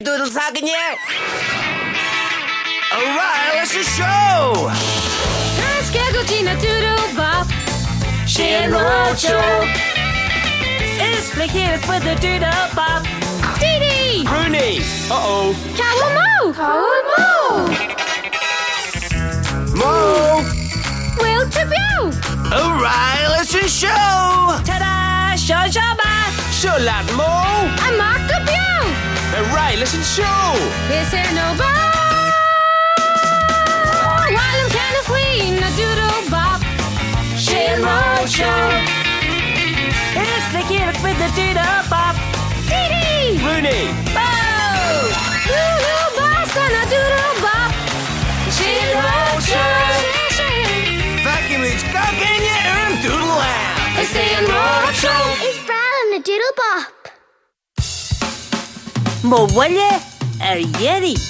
Doodle s'againne! Ar aghaidh leis an seó! Tar scéal go dtí na Doodle Bop. Sé an Ród Seó. Is le chéile is muid na Doodle Bop. Dee Dee! Rooney! Uh-oh! Cá bhfuil Mo? Cá bhfuil Mo? Mo! Bhfuil tú beo? Ar aghaidh leis an seó! Ta-da! Seo seo mé! Seo leat Mo! Amach go beo! Ar aghaidh leis an seó! Is ar nó ba mhaith liom ceann faoi na Doodle Bop. Sé an Ród Seó. Is le chéile is muid na Doodle Bop. Dee Dee! Rooney! Mo! Doodle Basta na Doodle Bop. Sé an Ród Seó. Sé sé. Feicimid gach éinne ar an Doodle App! Is é an Ród Seó. Is breá liom na Doodle Bop. Mo bhuille ar iarraidh.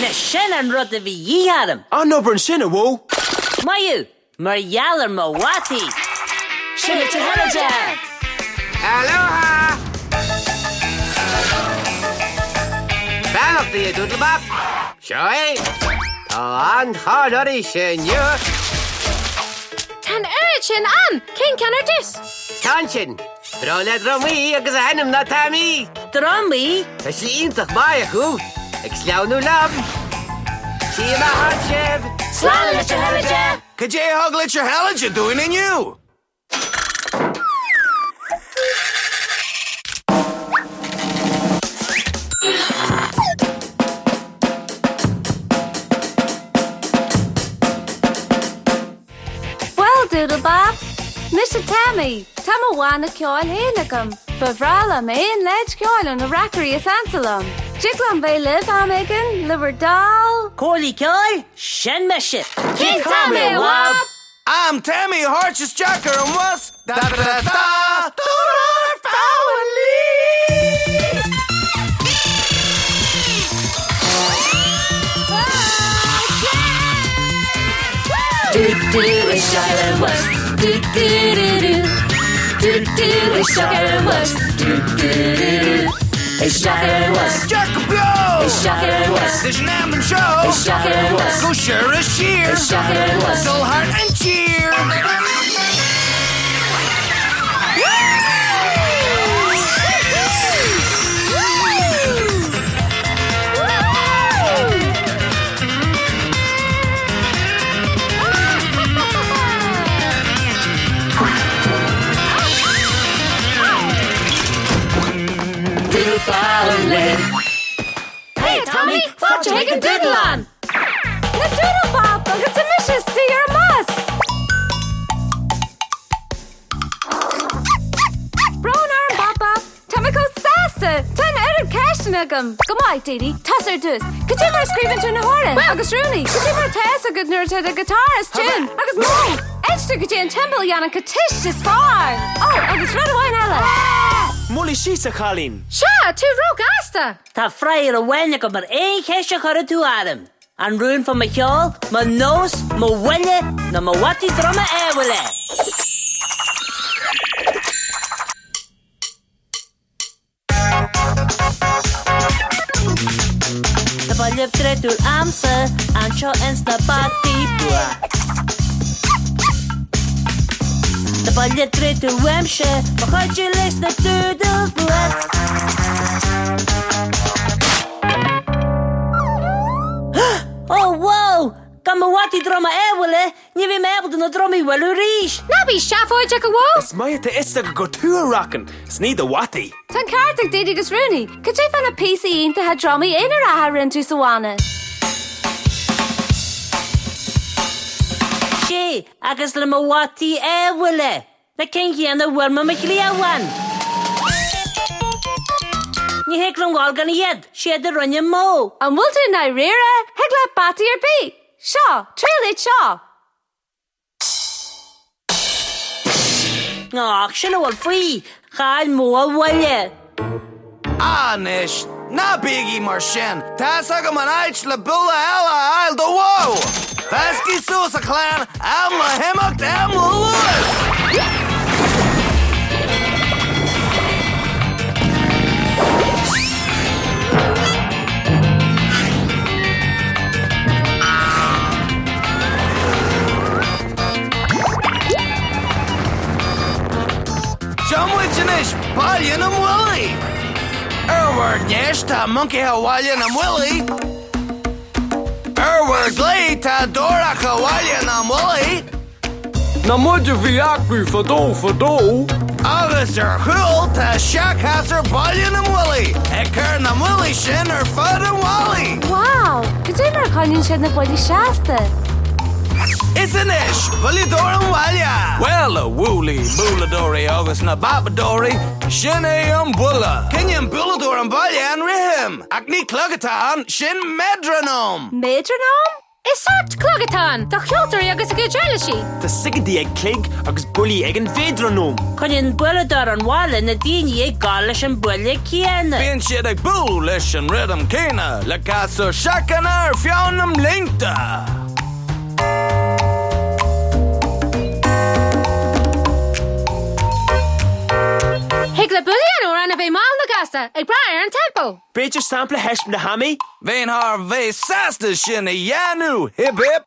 Anois sin an rud a bhí de dhíth orm. An obair ansin, a Mhó! Maith thú! Mar gheall ar mo bhataí! Sin Leitir Heilide! Aloha! Beannachtaí, a Doodle Bop! Seo é! Tá an-cháil oraibhse inniu! Tá an oiread sin ann! Cén ceann ar dtús? Ceann sin! Breá le drumaí agus a hainm ná Taimí! Drumaí? Tá sí iontach maith acu! Ag sleamhnú liom! Tchím amach sibh! Slán a Leitir Heilide! Cad é a thug Leitir Heilide dúinn inniu? Bhuel, Doodle Bops, mise Tammy. Tá mo bhanna ceoil féin agam. Ba bhreá liom aon leid cheoil ó na reacairí is ansa liom. Dtig liom bheith libh am éigin, le bhur dtoil? Comhairle ceoil? Sin mise! Cén t-am é, a Bhab? Am Tammy a thabhairt isteach ar an bhus! Da da da da! Dúrar foghlaí! Do do isteach ar an bhus. Do do do do. Do do isteach ar an bhus. Do do do do. Isteach ar an bhus. Isteach go beo! Isteach ar an bhus. Leis an am anseo! Isteach ar an bhus. Go siar is siar! Isteach ar an bhus. Dul thar an tír! Hey Tommy, fáilte chuig an Doodlelann! Na Doodle Bop agus tá mise istigh ar an mbus! Brón orm Bop Bop, tá mé chomh sásta! Tá an oiread ceisteanna agam! Go maith, Dee Dee, tusa ar dtús. Cad é mar a scríobhann tú na hamhráin? Agus Rúnaí, cad é mar atá fhios agat nuair atá do guitar as tune? Agus Mo, inis dom cad é an tiombal a dhéanann caitis is fearr! Ó, agus rud amháin eile! Moilligh síos, a chailín! Sea, tú róghasta! Tá freagra amháin agam ar aon cheist a chuirfidh tú orm. An rún fá mo cheol, mo nós, mo bhuille nó mo bhataí druma ábhaile? Tá buille draíodúil a'msa anseo ins na bataí bua. Tá buille draíodúil uaimse mo chuidiú leis na Doodle Bops. Oh wow! Gan mo bhataí druma ábhaile, ní bheidh mé ábalta na drumaí a bhualadh arís! Ná bí seafóideach, a Mhó! Is maith atá fhios agat gur tú a racann, 's ní do bhataí. Tá an ceart ag Dee Dee agus Rooney. Cad é fá na píosaí iontacha drumaí aonaracha a rinne tú sa bhanna? Sé, agus le mo bhataí ábhaile, na cinn chéanna a bhfuair mé mo chliamhain. Ní thig liom ghabháil gan iad, siad a rinne Mo. An bhfuil tú i ndáiríre? Thig leat bataí ar bith! Seo, triail iad seo! Ach sin a bhfuil faoi, chaill mo bhuille. Anois, ná bígí mar sin, tá's agam an áit le buille eile a fháil do bhó! Fáscaigí suas, a chlann, am le himeacht, am le luas! Seo muid anois, Baile na mBuillí! Ar bhur ndeis tá moncaithe Bhaile na mBuillí. Ar bhur gclé tá dorcha Bhaile na mBuillí. Na muid a bhí acu fadó fadó. Agus ar chúl tá seachshasar Baile na mBuillí ag cur na mbuillí sin ar fud an bhaile. Wow! Cad é mar a choinníonn siad na buillí seasta? Is anois, builleadóir an bhaile! Bhuel, a bhualaí, bualadóirí agus na babadóirí, sin é an buille! Coinníonn bualadóir an bhaile an rithim! Ach ní clog atá ann, sin meidreanóm! Méadranóm? Is sórt clog atá ann do cheoltóirí agus a gcuid uirlisí. Tá soicindí ag cloig agus buillí ag an mhéadranóm. Coinníonn bualadóir an bhaile na daoine ag gabháil leis an mbuille céanna. Bíonn siad ag bualadh leis an rithim céanna le casadh seacanna ar feadh na mblianta. Thig le buillí an amhráin a bheith mall nó gasta, ag brath ar an tempo. B'fhéidir sampla a thaispeáint do Thaimí? Bheinn thar a bheith sásta sin a dhéanamh, hip hip!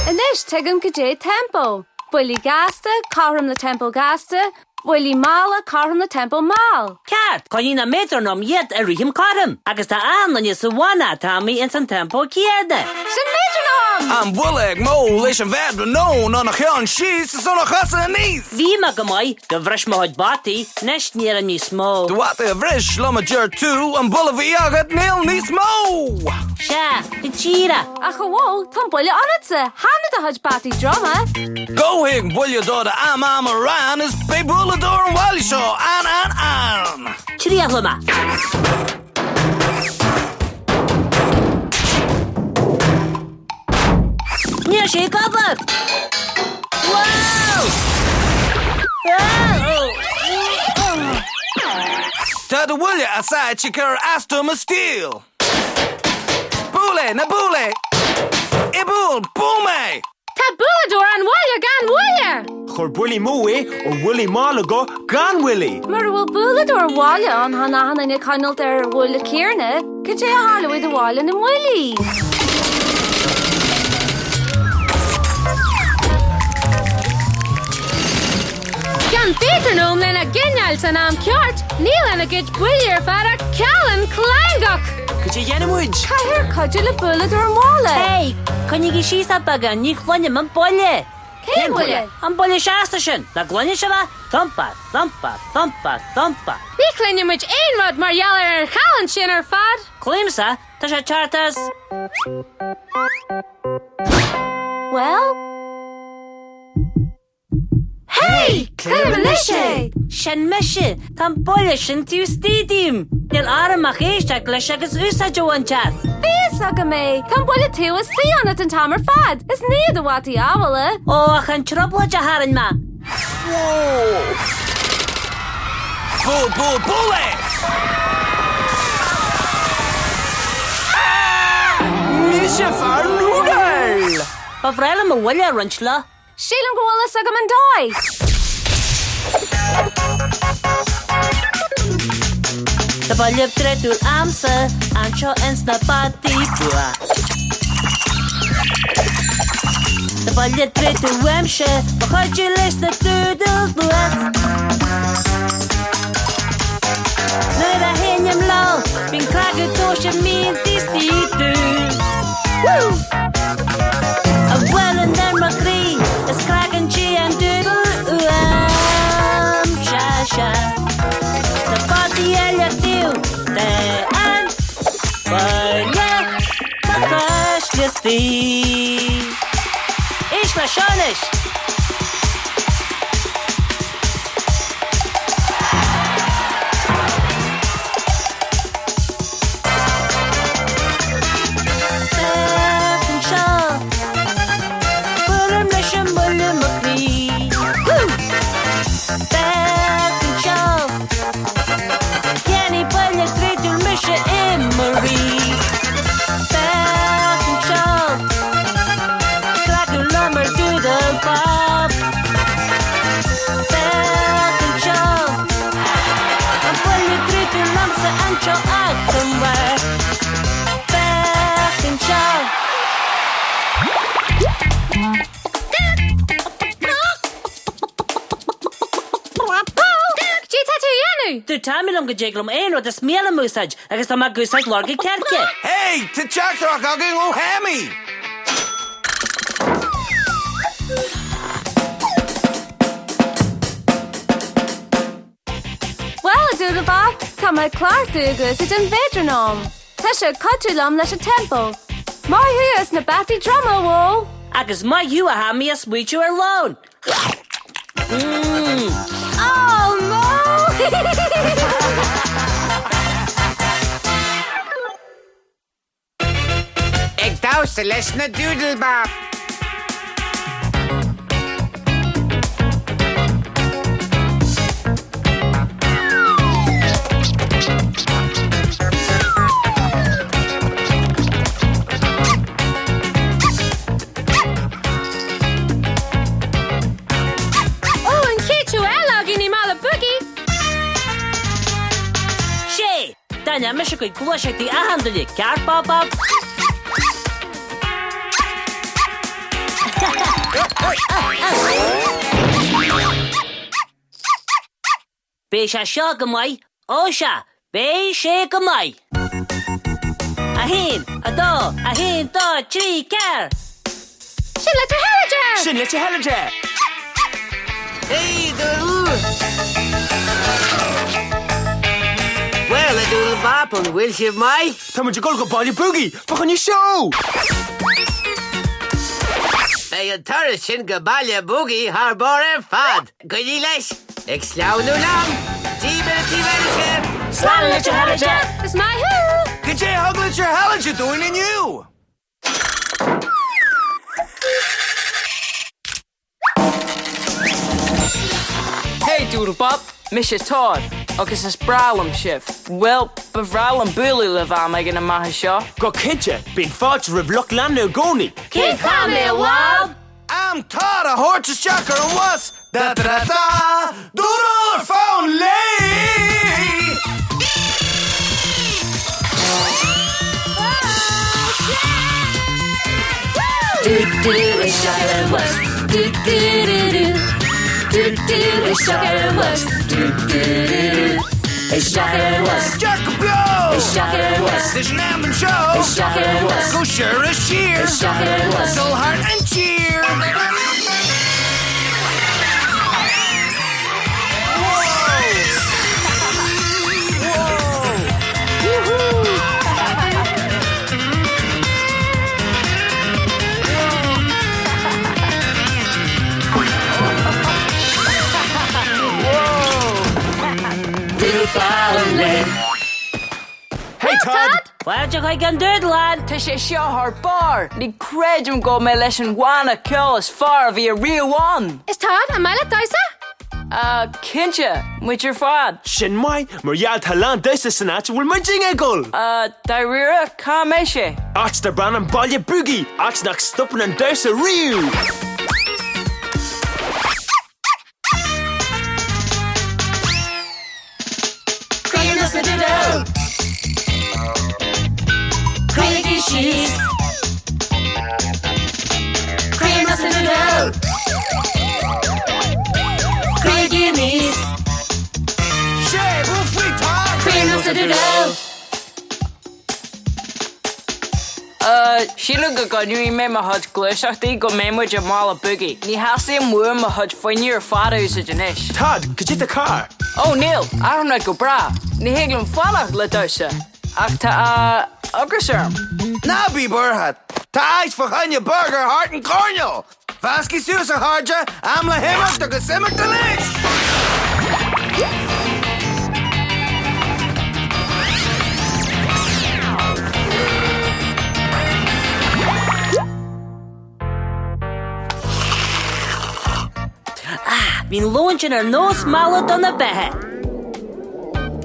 Anois tuigim cad é tempo. Buillí gasta, cothrom le tempo gasta, Buillí malla cothrom le tempo mall. Ceart, coinníonn an méadranóm iad i rithim cothrom, agus tá achan duine sa bhanna, Tommy, ins an tempo céanna. Sin méadranóm! An buille ag mó leis an mhéadranóm óna cheann síos is óna chosa aníos. Bhí mé go maith, do bhris mo chuid bataí, anois níl ann níos mó. Do bhataí a bhris liom a deir tú, an buille a bhí agat níl níos mó! Sea, go díreach. Ach a bhó, tá an buille ionatsa, chan i do chuid bataí droma. Gabhfaidh builleadóir am am arán is beidh bualadóir an bhaile seo an an an. Triailfidh mé. Níl sé ag obair! Wow! Tá do bhuille as áit ag cur as do mo stíl. Buail é, ná buail é! I buail, buail mé! Tá bualadóir an bhaile gan bhuille! Chuir buillí mó é ó bhuillí malla go gan bhuillí. Mura bhfuil bualadóir an bhaile ann chun achan duine a choinneáilt ar an bhuille céanna, cad é a tharlóidh do bhaile na mbuillí? Gan mhéadranóm lena gcoinneáil san am ceart, níl ina gcuid buillí ar fad ach callán clangach! Cad é a dhéanfaidh muid? Caithfear cuidiú le bualadóir an bhaile! Hey, coinnigí síos ar beagán, ní chluinim an buille! Cén buille? An buille seasta sin! Nach gcluineann sibh é? Thumpa, thumpa, thumpa, thumpa. Ní chluineann muid aon rud mar gheall ar an challán sin ar fad! Cluinimse, tá sé ag teacht as. Bhuel? Hey! Cluinim anois é! Sin mise! Tá an buille sin taobh istigh díom! Níl orm ach éisteacht leis agus úsáid a bhaint as! Bhí fhios agam é! Tá an buille taobh istigh ionat an t-am ar fad! Is ní i do bhataí ábhaile! Ó, ach an trioblóid a tharraing mé! Buail, buail, buail é! Mise fear núdail! Ba bhreá liom mo bhuille a roinnt leo. Sílim go bhfuil fhios agam an dóigh! Tá buille draíochtúil a'msa anseo ins na bataí bua. Tá buille draíochtúil uaimse mo chuidiú leis na dúdail luas. Nuair a sheinnim leo bíonn cnagadh tomhaiste mín taobh istigh dom. Woo! A bhuaileann ar mo chroí is cnagann sí an dúdal uaim. Sea, sea. Na bataí eile taobh de an bhaile tá cuisle istigh. Éist leis seo anois! Dúirt Taimí liom go dtig liom aon rud is mian liom a úsáid agus tá mé ag úsáid lorga ceirce. Hey, tá teachtaireacht againn ó Thaimí! Bhuel, a Doodle Bop, tá mé ag cleachtadh ag úsáid an mhéadranóim. Tá sé ag cuidiú liom leis an tempo. Maith thú as na bataí druma, a Mhó! Agus maith thú a Thaimí as smaoitiú ar lón! Oh, Mo! Ag damhsa leis na Doodle Bop! Ó, an chéad seó eile againn i mBaile Boogie! Sé! Déanfaidh mise a gcuid gluaiseachtaí achan duine, ceart Bob Bob? Beidh sé seo go maith, ó sea, beidh sé go maith! 1, 2, 1, 2, 3, 4! Sin litir Heilide! Sin litir Heilide! Hey, Doodle! Bhuel, a Doodle Bop, an bhfuil sibh maith? Tá muid ag dul go Baile Boogie fá choinne seó! Beidh an turas sin go Baile Boogie thar barr ar fad! Coinnigh leis! Ag sleamhnú liom! Díom ar an taobh eile sibh! Slán a Litir Heilide! Is maith thú! Cad é a thug Litir Heilide dúinn inniu? Hey Doodle Bop, mise Todd agus is breá liom sibh. Bhuel, ba bhreá liom bualadh libh am éigin amach anseo. Go cinnte, bíonn fáilte roimh lucht leanúna i gcónaí! Cén t-am é, a Bhob? Am Todd a thabhairt isteach ar an bhus! Da da da da! Doodle ar feadh an lae! Do do isteach ar an bhus. Do do do do. Do do isteach ar an bhus. Do do do do. Isteach ar an bhus. Isteach go beo! Isteach ar an bhus. Leis an am anseo! Isteach ar an bhus. Go siar is siar! Isteach ar an bhus. Dul thar an tír! Hey Todd! Fáilte chuig an Dúdlann! Tá sé seo thar barr! Ní chreidim go bhfuil mé leis an bhanna ceoil is fearr a bhí ariamh ann! Is Todd, an maith leat damhsa? Ah, cinnte! Muid ar fad! Sin maith, mar gheall tá a lán damhsa san áit a bhfuil muidinne ag dul! Ah, dáiríre, cá mbeidh sé? Áit darb ainm Baile Boogie, áit nach stopann an damhsa riamh! Croí na Doodle! Coinnigí síos! Croí na Doodle! Coinnigí aníos! Sé, bhuel faoi Todd! Croí na Doodle! Sílim go gcoinneoidh mé mo chuid gluaiseachtaí go mbeidh muid i mBaile Boogie. Ní theastaíonn uaim mo chuid fuinnimh ar fad a úsáid anois. Todd, cad é do charr? Ó, níl, airim go breá. Ní thig liom fanacht le damhsa. Ach tá ocras orm. Ná bí buartha, tá áit fá choinne burger thart an choirnéal! Fáscaigí suas, a chairde, am le himeacht agus imeacht anois! Ah, bhí an lón sin ar nós mala do na beithe.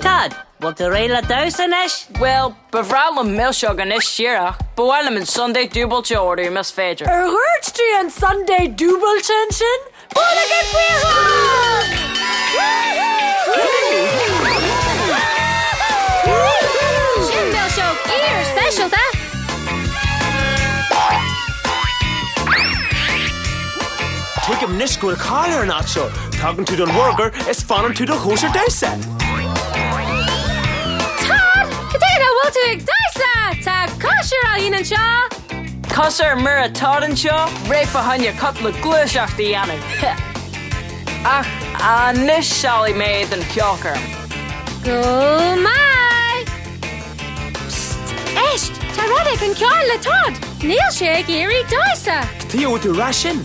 Todd, bhfuil tú réidh le damhsa anois? Bhuel, Ba bhreá liom milseog anois díreach. Ba mhaith liom an sundae dúbailte a ordú más féidir. Ar dhúirt tú an sundae dúbailte ansin? Buailigí faoi Sin milseog fíor-speisialta! Tuigim anois go bhfuil cáil ar an áit seo. Tagann tú don bhurgar is fanann tú don chóisir damhsa. tuige nach bhfuil tú ag damhsa? Tá cóisir á dhéanamh anseo! Cosúil mar atá anseo, réidh fá choinne cúpla gluaiseacht a dhéanamh. Ach anois samhlaigh mé don cheolchoirm. Go maith! Psst! Éist! Tá rud éigin cearr le Todd! Níl sé ag iarraidh damhsa! Cad chuige a bhfuil tú ag rá sin?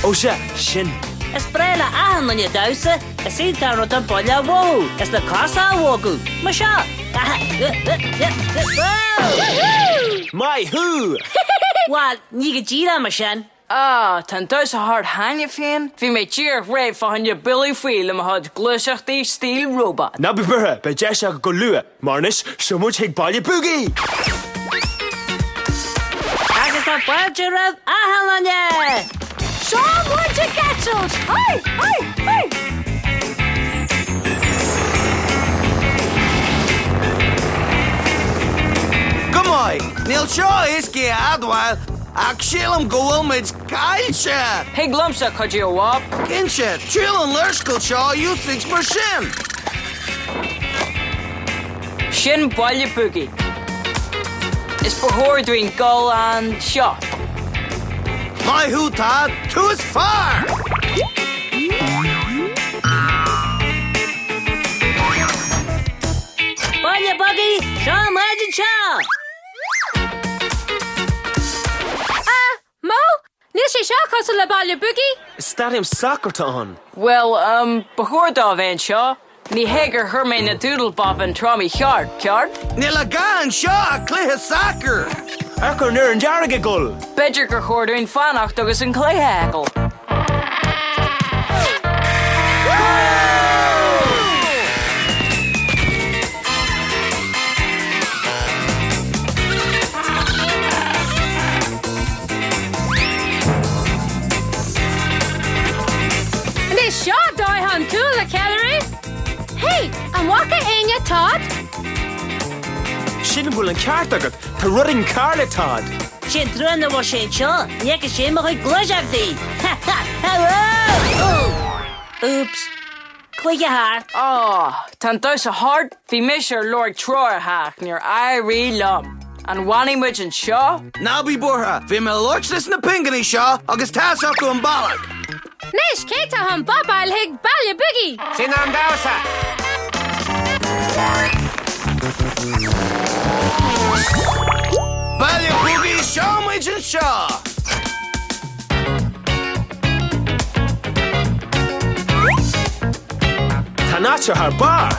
Ó sea, sin. Is breá le achan duine damhsa, is iontach an rud an buille a mhothú is na cosa a bhogadh, mar seo! Maith thú! Bhuel, ní go díreach mar sin. Ah, tá an damhsa thart cheana féin, bhí mé díreach réidh fá choinne bualadh faoi le mo chuid gluaiseachtaí stíl robot. Ná bí buartha, beidh deis agat go luath, mar anois, seo muid chuig Baile Boogie! Agus tá fáilte roimh achan duine! Seo muid ag eitilt! Hi! Hi! Hi! Go maith, níl seo éasca a admháil, Ach sílim go bhfuil muid caillte! Thig liomsa cuidiú a Bhob. Cinnte, triail an léarscáil seo a úsáid mar sin! Sin Baile Boogie. Is ba chóir dúinn dul anseo. Maith thú Todd, tú is fearr! Baile Boogie, seo muid anseo! Ah, Mo? Níl sé seo cosúil le Baile Boogie! Staidiam sacair atá ann. Bhuel, umm, ba chóir dó a bheith anseo. Ní hé gur chuir mé na Doodle Bop an treo mícheart, ceart? Níl a dhath anseo ach cluiche sacair! Amharc ar an fhoireann dearg ag gol! B'fhéidir gur chóir dúinn fanacht agus an cluiche a fheiceáil. Anois seo dóigh chun cúl a cheiliúradh! Hey, an bhfaca éinne Todd? Sílim go bhfuil an ceart agat, tá rud éigin cearr le Todd. Sé an trua nach bhfuil sé anseo, ní fhaca sé mo chuid gluaiseachtaí! Oops. Cluiche thart. Aww, tá an damhsa thart, bhí mise ar lorg treoracha ach níor éirigh liom. An bhfanfaidh muid anseo? Ná bí buartha, bhí mé ag labhairt leis na pinginí seo agus tá's acu an bealach. Anois, cé tá chun bobáil chuig Baile Boogie? Sin an damhsa! Baile Boogie, seo muid anseo! Tá an áit seo thar barr!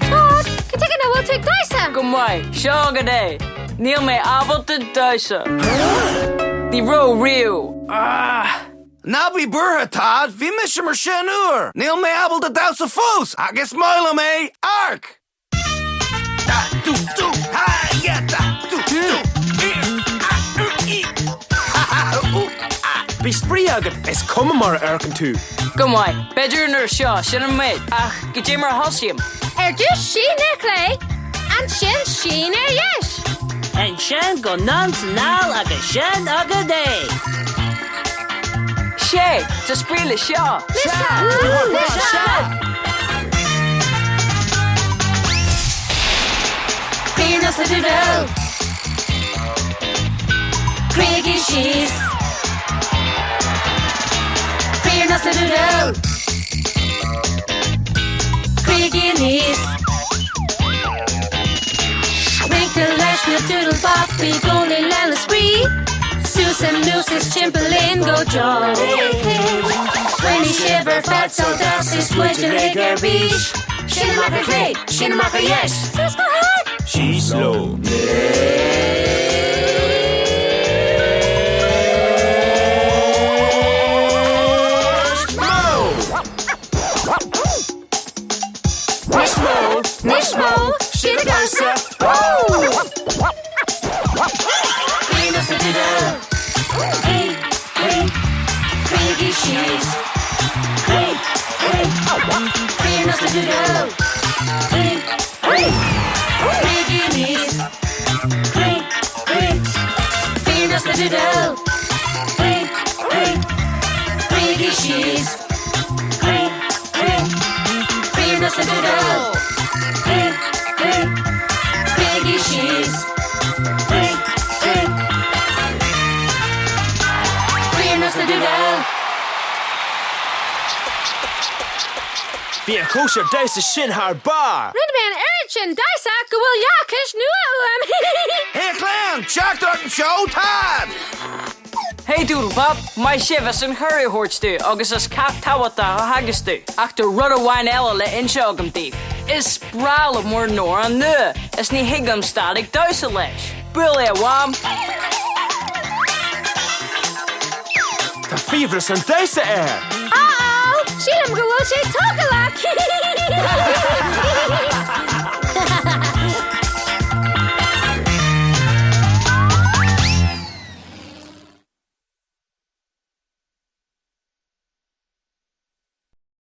Todd, cad chuige nach bhfuil tú ag damhsa? Go maith, seo agat é. Níl mé ábalta damhsa. Ní raibh riamh. Ah! Ná bí buartha, Todd, bhí mise mar sin uair. Níl mé ábalta damhsa fós, ach is maith liom é. Amharc! Da du du ha ya da du du i a u i ha ha u a. Bhí spraoi agat, is cuma mar a amharcann tú. Go maith, b'fhéidir an uair seo, sin an méid, ach goidé mar a thosaím? Ar dtús sín ar chlé, ansin sín ar dheis. Ansin go anonn 's anall agus sin agat é. Sé, tá spraoi le seo. Bíonn os na Doodle. Croígí síos. Bíonn os na Doodle. Croígí aníos. Rince leis na Doodle Bop i gcónaí lán le spraoi. Suas anuas is timpeall linn go jolly. Bainigí sibh ar fad sult as is muid uilig ar bís. Sín amach ar chlé, sín amach ar dheis. Suas go hard! Síos leo. Níos mó, níos mó, sin an damhsa, Síos. Croí na dúdal! Croí, croí, Croígí síos! Croí, croí, Croí na dúdal! Bhí an chóisir damhsa sin thar barr! Rinne mé an oiread sin damhsa go bhfuil leathchois nua uaim! Hé a chlann, teacht ort anseo, Tad! Hey Doodle Bop, maith sibh as an chuireadh a thabhairt domh agus as ceacht tábhachtach a theagasc domh. Ach tá rud amháin eile le inse agam daoibh. Is breá liom bhur n-amhrán nua is ní thig liom stad ag damhsa leis. Buail é a Mham! Tá fiabhras an damhsa air! Uh-oh! Sílim go bhfuil sé tógálach!